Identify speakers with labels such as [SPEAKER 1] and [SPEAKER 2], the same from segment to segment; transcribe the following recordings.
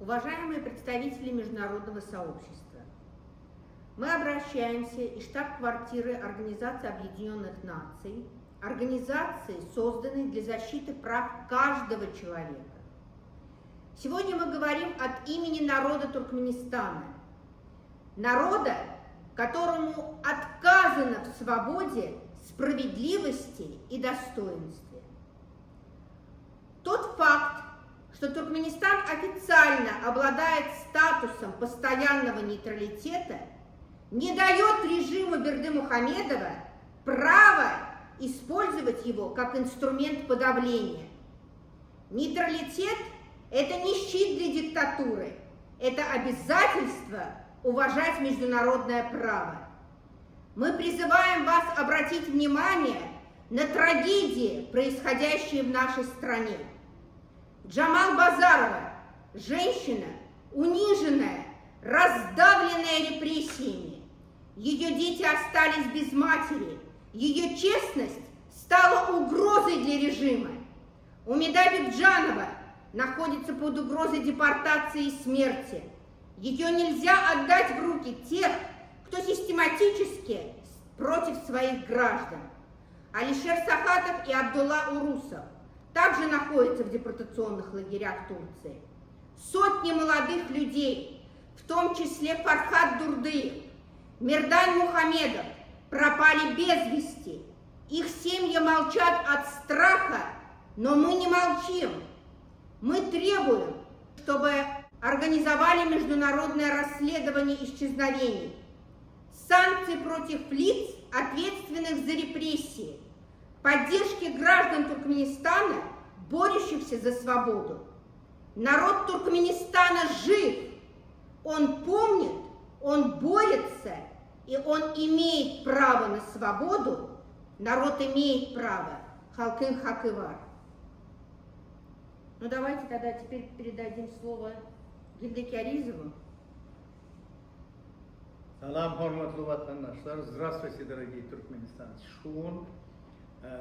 [SPEAKER 1] Уважаемые представители международного сообщества, мы обращаемся из штаб-квартиры Организации Объединенных Наций, организации, созданной для защиты прав каждого человека. Сегодня мы говорим от имени народа Туркменистана, народа, которому отказано в свободе, справедливости и достоинстве. Тот факт, что Туркменистан официально обладает статусом постоянного нейтралитета, не дает режиму Бердымухамедова права использовать его как инструмент подавления. Нейтралитет – это не щит для диктатуры, это обязательство уважать международное право. Мы призываем вас обратить внимание на трагедии, происходящие в нашей стране. Джамал Базарова – женщина, униженная, раздавленная репрессиями. Ее дети остались без матери. Ее честность стала угрозой для режима. Умида Бекджанова находится под угрозой депортации и смерти. Ее нельзя отдать в руки тех, кто систематически против своих граждан. Алишер Сахатов и Абдулла Урусов также находятся в депортационных лагерях Турции. Сотни молодых людей, в том числе Фархат Дурдыев, Мирдан Мухамедов, пропали без вести. Их семьи молчат от страха, но мы не молчим. Мы требуем, чтобы организовали международное расследование исчезновений, санкции против лиц, ответственных за репрессии, поддержки граждан Туркменистана, борющихся за свободу. Народ Туркменистана жив, он помнит, он борется, и он имеет право на свободу. Народ имеет право. Halkyň haky bar. Ну давайте тогда теперь передадим слово Гильде Кяризову.
[SPEAKER 2] Salam hormatly watandaşlar, здравствуйте, дорогие türkmenistanцы. Şu gün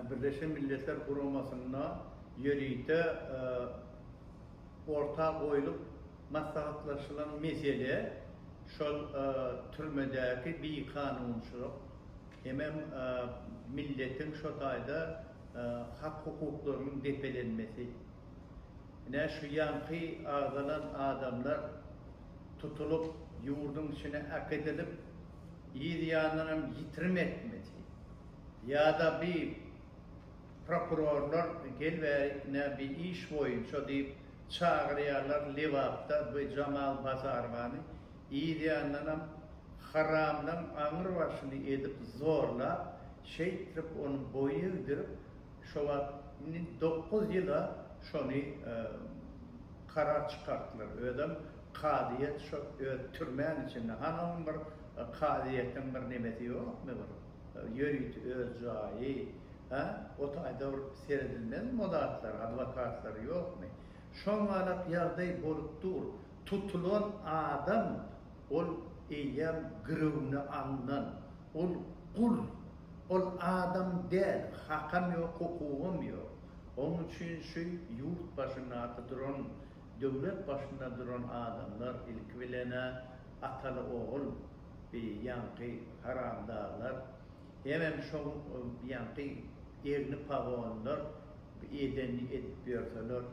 [SPEAKER 2] Birleşen Milletler Guramasynda ýörite orta goýlup maslahatlaşylan mesele şol türmedäki bikanunçylyk hemem milletiň şo taýda hak-hukuklarynyň depelenmesi. Ine şu ýaňky agzalan adamlar tutulyp, ýurduň içine äkidilip, yz ýanyndanam ýitirim etmesi ýa-da bi prokurorlar gel bärik ine bi iş boýunça diýip çagyrýarlar Lebapda bi Jamal Bazarowany yz ýanyndanam haramlaň aňry başyny edip zorlap şeýtdirip ony boýun egdirip şo wagt indi dokuz ýyla şony karar çykartdylar özem kazyýet şo öz türmäň içinde hany oň bir kazyýetiň bir nemesi ýokmy bir ýörite öz jaýy hä o taýda bir seredilmezmi o zatlar adwokatlary ýokmy şoňalak ýagdaý bolup dur tutulan adam Ol eýýäm girewine alnan. Ol gul. Ol adam däl, hakam ýok, hukugam ýok. Oň üçin şu ýurt başyndaky duran, döwlet başynda duran adamlar, ilki bilen-ä ataly-ogul bi ýaňky haramdaglar, hemem şoň ýaňky egni pagonlar bi edenini edip ýörseler,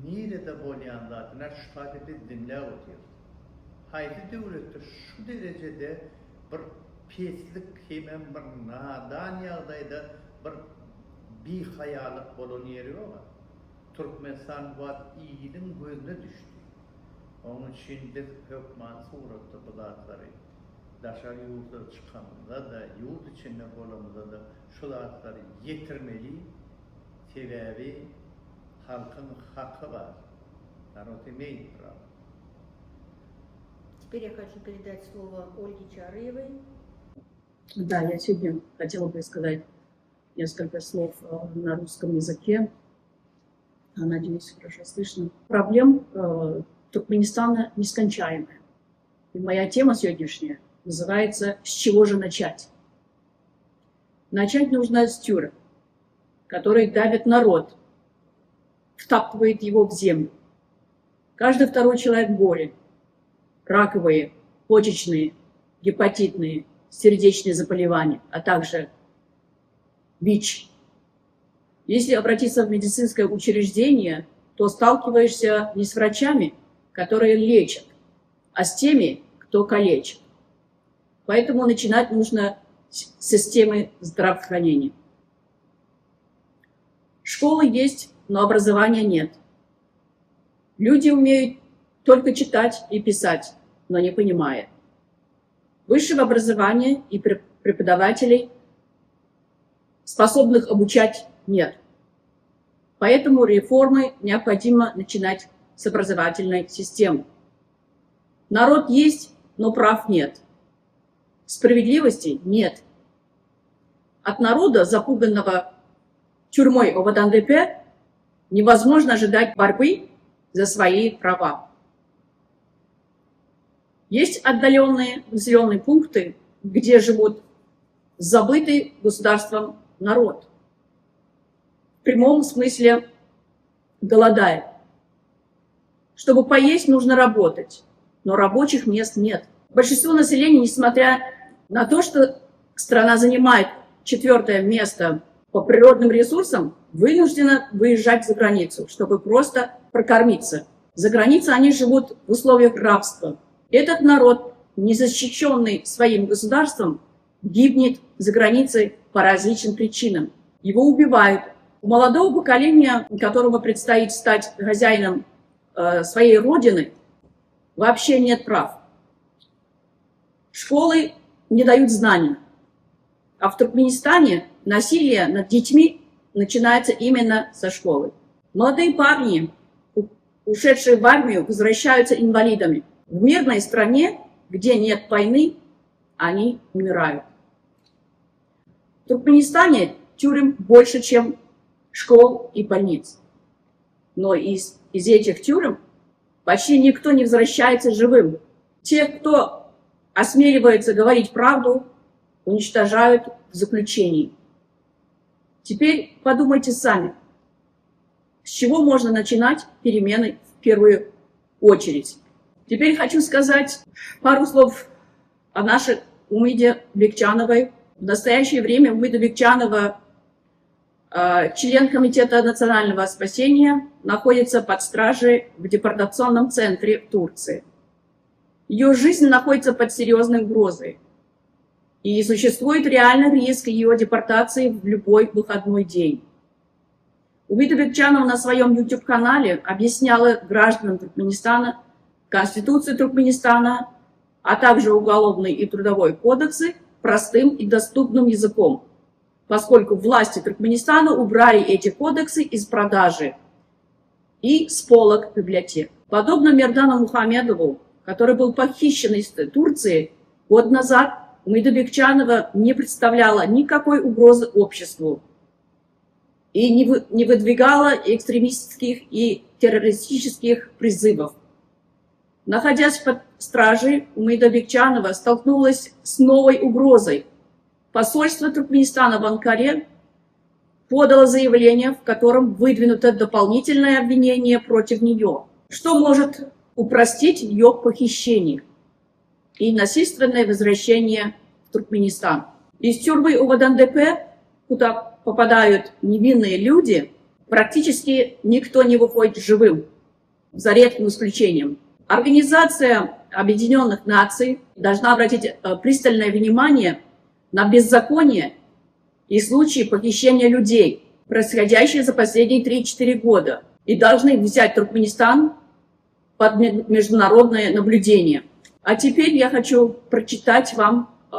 [SPEAKER 2] nirede bolýan zat, ine şu taýda biz diňläp otyrys. Haýsy döwletde şu derejede bir peslik hemem bir nadan ýagdaýda bir bihaýalyk bolan ýeri ýoga. Türkmenistan bu wagt iliň gözüne düşdi. Oň üçin biz hökman suratda bu zatlary daşary ýurda çykamyzda-da, ýurt içinde bolamyzda-da şu zatlary ýetirmeli. Sebäbi halkyň haky bar. Narod imeýit prawo.
[SPEAKER 1] Теперь я хочу передать слово Ольге Чарыевой.
[SPEAKER 3] Да, я сегодня хотела бы сказать несколько слов э, на русском языке. Надеюсь, хорошо слышно. Проблем э, Туркменистана нескончаемая. И моя тема сегодняшняя называется «С чего же начать?». Начать нужно с тюрем, который давит народ, втаптывает его в землю. Каждый второй человек болен. Раковые, почечные, гепатитные, сердечные заболевания, а также ВИЧ. Если обратиться в медицинское учреждение, то сталкиваешься не с врачами, которые лечат, а с теми, кто калечит. Поэтому начинать нужно с системы здравоохранения. Школы есть, но образования нет. Люди умеют только читать и писать, но не понимая. Высшего образования и преподавателей, способных обучать, нет. Поэтому реформы необходимо начинать с образовательной системы. Народ есть, но прав нет. Справедливости нет. От народа, запуганного тюрьмой Owadandepä, невозможно ожидать борьбы за свои права. Есть отдаленные населенные пункты, где живут забытый государством народ. В прямом смысле голодает. Чтобы поесть, нужно работать, но рабочих мест нет. Большинство населения, несмотря на то, что страна занимает четвертое место по природным ресурсам, вынуждена выезжать за границу, чтобы просто прокормиться. За границей они живут в условиях рабства. Этот народ, не защищенный своим государством, гибнет за границей по различным причинам. Его убивают. У молодого поколения, которому предстоит стать хозяином э, своей родины, вообще нет прав. Школы не дают знаний. А в Туркменистане насилие над детьми начинается именно со школы. Молодые парни, ушедшие в армию, возвращаются инвалидами. В мирной стране, где нет войны, они умирают. В Туркменистане тюрем больше, чем школ и больниц. Но из, из этих тюрем почти никто не возвращается живым. Те, кто осмеливается говорить правду, уничтожают в заключении. Теперь подумайте сами, с чего можно начинать перемены в первую очередь. Теперь хочу сказать пару слов о нашей Умиде Бекчановой. В настоящее время Умида Бекчанова, э, член Комитета национального спасения, находится под стражей в депортационном центре в Турции. Ее жизнь находится под серьезной угрозой. И существует реальный риск ее депортации в любой выходной день. Умида Бекчанова на своем YouTube-канале объясняла гражданам Туркменистана Конституцию Туркменистана, а также Уголовный и Трудовой кодексы простым и доступным языком, поскольку власти Туркменистана убрали эти кодексы из продажи и с полок библиотек. Подобно Мердану Мухамедову, который был похищен из Турции год назад, Умида Бекчанова не представляла никакой угрозы обществу и не, вы, не выдвигала экстремистских и террористических призывов. Находясь под стражей, Умида Бекчанова столкнулась с новой угрозой. Посольство Туркменистана в Анкаре подало заявление, в котором выдвинуто дополнительное обвинение против нее, что может упростить ее похищение и насильственное возвращение в Туркменистан. Из тюрьмы Owadandepä, куда попадают невинные люди, практически никто не выходит живым, за редким исключением. Организация Объединенных Наций должна обратить э, пристальное внимание на беззаконие и случаи похищения людей, происходящие за последние 3-4 года, и должны взять Туркменистан под международное наблюдение. А теперь я хочу прочитать вам э,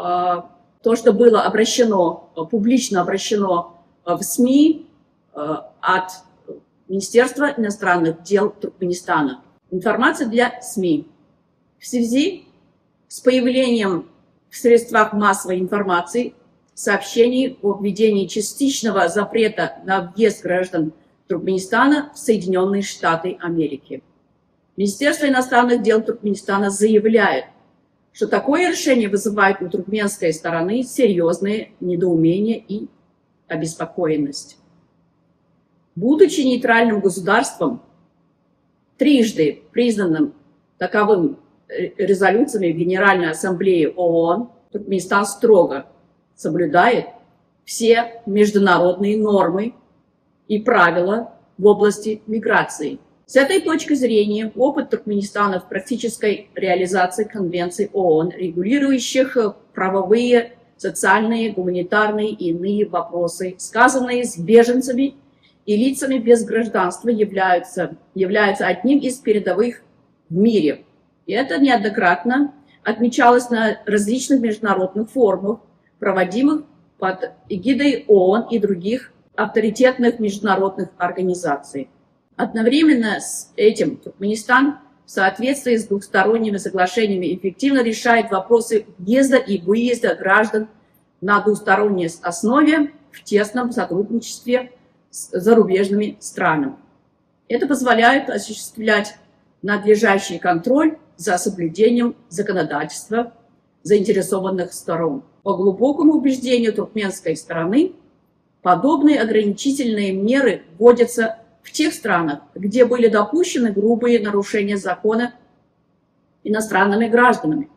[SPEAKER 3] то, что было обращено, публично обращено в СМИ э, от Министерства иностранных дел Туркменистана. Информация для СМИ. В связи с появлением в средствах массовой информации сообщений о введении частичного запрета на въезд граждан Туркменистана в Соединенные Штаты Америки. Министерство иностранных дел Туркменистана заявляет, что такое решение вызывает у туркменской стороны серьезные недоумения и обеспокоенность. Будучи нейтральным государством, трижды признанным таковым э, резолюциями Генеральной Ассамблеи ООН, Туркменистан строго соблюдает все международные нормы и правила в области миграции. С этой точки зрения опыт Туркменистана в практической реализации Конвенций ООН, регулирующих правовые, социальные, гуманитарные и иные вопросы, сказанные с беженцами и лицами без гражданства, являются, являются одним из передовых в мире. И это неоднократно отмечалось на различных международных форумах, проводимых под эгидой ООН и других авторитетных международных организаций. Одновременно с этим Туркменистан в соответствии с двухсторонними соглашениями эффективно решает вопросы въезда и выезда граждан на двусторонней основе в тесном сотрудничестве с зарубежными странами. Это позволяет осуществлять надлежащий контроль за соблюдением законодательства заинтересованных сторон. По глубокому убеждению туркменской стороны, подобные ограничительные меры вводятся в тех странах, где были допущены грубые нарушения закона иностранными гражданами.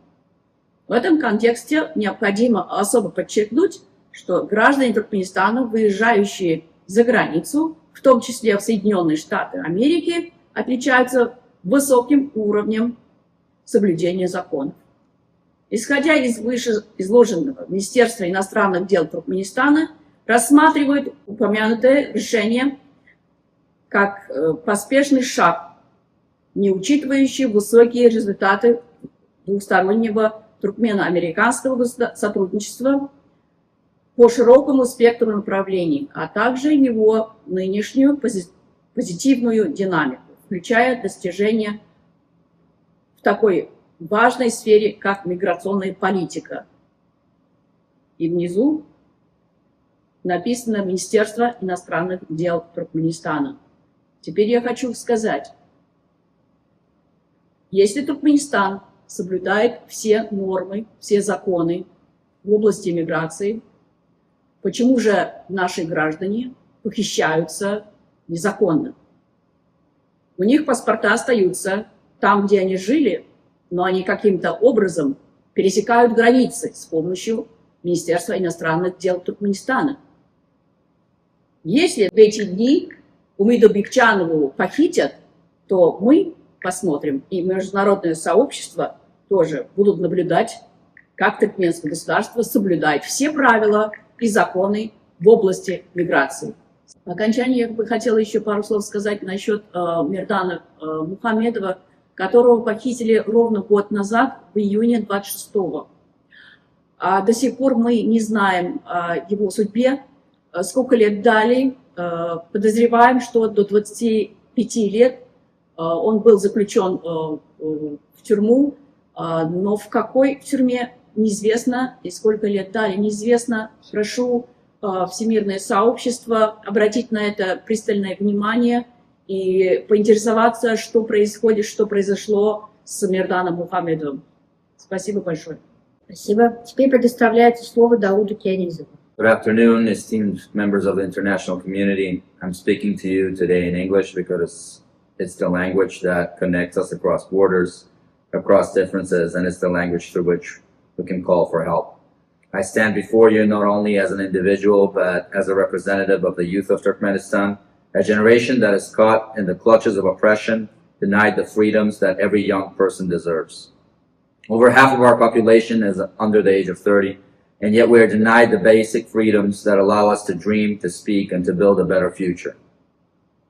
[SPEAKER 3] В этом контексте необходимо особо подчеркнуть, что граждане Туркменистана, выезжающие за границу, в том числе в Соединенные Штаты Америки, отличаются высоким уровнем соблюдения законов. Исходя из вышеизложенного, Министерство иностранных дел Туркменистана рассматривает упомянутое решение как э, поспешный шаг, не учитывающий высокие результаты двустороннего туркмено-американского сотрудничества по широкому спектру направлений, а также его нынешнюю позитивную динамику, включая достижения в такой важной сфере, как миграционная политика. И внизу написано Министерство иностранных дел Туркменистана. Теперь я хочу сказать, если Туркменистан соблюдает все нормы, все законы в области миграции, почему же наши граждане похищаются незаконно? У них паспорта остаются там, где они жили, но они каким-то образом пересекают границы с помощью Министерства иностранных дел Туркменистана. Если в эти дни Умиду Бекчанову похитят, то мы посмотрим, и международное сообщество тоже будут наблюдать, как туркменское государство соблюдает все правила и законы в области миграции. В окончании я бы хотела еще пару слов сказать насчет э, Мирдана э, Мухаммедова, которого похитили ровно год назад, в июне 26-го. А до сих пор мы не знаем о его судьбе, э, сколько лет дали. Э, подозреваем, что до 25 лет э, он был заключен в тюрьму, но в какой тюрьме неизвестно и сколько лет дали неизвестно. Прошу всемирное сообщество обратить на это пристальное внимание и поинтересоваться, что происходит, что произошло с Мирданом Мухаммедовым. Спасибо большое.
[SPEAKER 1] Спасибо. Теперь предоставляется слово Дауду Кианизову.
[SPEAKER 4] Good afternoon, esteemed members of the international community. I'm speaking to you today in English because it's the language that connects us across borders, across differences, and it's the language through which we can call for help. I stand before you not only as an individual, but as a representative of the youth of Turkmenistan, a generation that is caught in the clutches of oppression, denied the freedoms that every young person deserves. Over half of our population is under the age of 30, and yet we are denied the basic freedoms that allow us to dream, to speak, and to build a better future.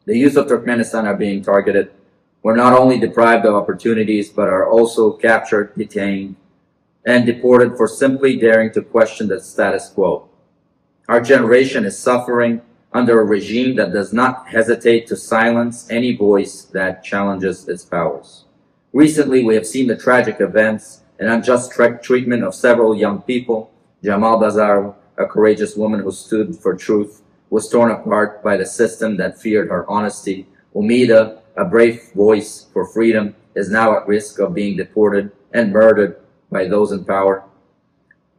[SPEAKER 4] The youth of Turkmenistan are being targeted. We're not only deprived of opportunities, but are also captured, detained, and deported for simply daring to question the status quo. Our generation is suffering under a regime that does not hesitate to silence any voice that challenges its powers. Recently, we have seen the tragic events and unjust treatment of several young people. Jamal Bazarova, a courageous woman who stood for truth, was torn apart by the system that feared her honesty. Umida, a brave voice for freedom, is now at risk of being deported and murdered by those in power.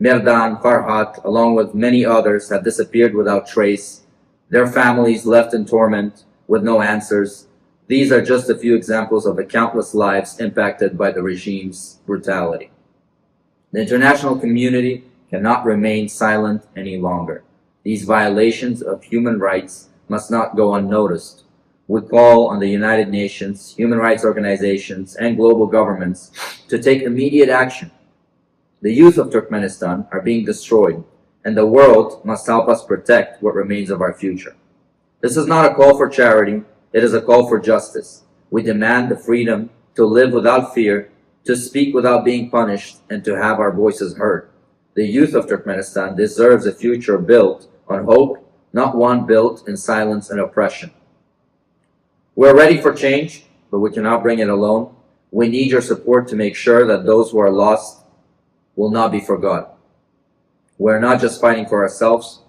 [SPEAKER 4] Merdan, Farhat, along with many others, have disappeared without trace, their families left in torment with no answers. These are just a few examples of the countless lives impacted by the regime's brutality. The international community cannot remain silent any longer. These violations of human rights must not go unnoticed. We call on the United Nations, human rights organizations, and global governments to take immediate action. The youth of Turkmenistan are being destroyed, and the world must help us protect what remains of our future. This is not a call for charity, it is a call for justice. We demand the freedom to live without fear, to speak without being punished, and to have our voices heard. The youth of Turkmenistan deserves a future built on hope, not one built in silence and oppression. We're ready for change, but we cannot bring it alone. We need your support to make sure that those who are lost will not be forgotten. We're not just fighting for ourselves,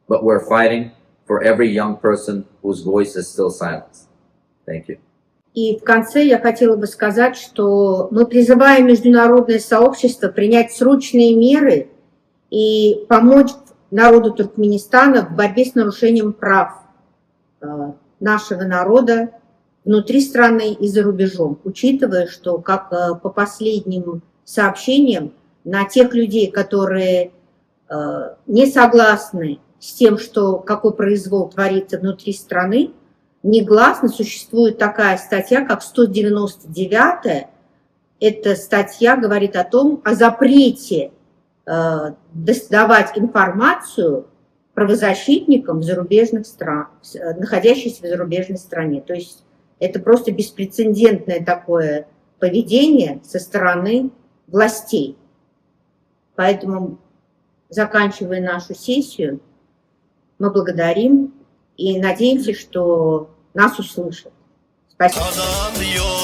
[SPEAKER 4] but we're fighting for every young person whose voice is still silenced. Thank you.
[SPEAKER 1] И в конце я хотела бы сказать, что мы призываем международное сообщество принять срочные меры и помочь народу Туркменистана в борьбе с нарушением прав э, нашего народа внутри страны и за рубежом, учитывая, что, как э, по последним сообщениям, на тех людей, которые э, не согласны с тем, что какой произвол творится внутри страны, негласно существует такая статья, как 199. Эта статья говорит о том, о запрете э, давать информацию правозащитникам зарубежных стран, находящихся в зарубежной стране. То есть это просто беспрецедентное такое поведение со стороны властей. Поэтому, заканчивая нашу сессию, мы благодарим и надеемся, что нас услышат. Спасибо.
[SPEAKER 2] Adam.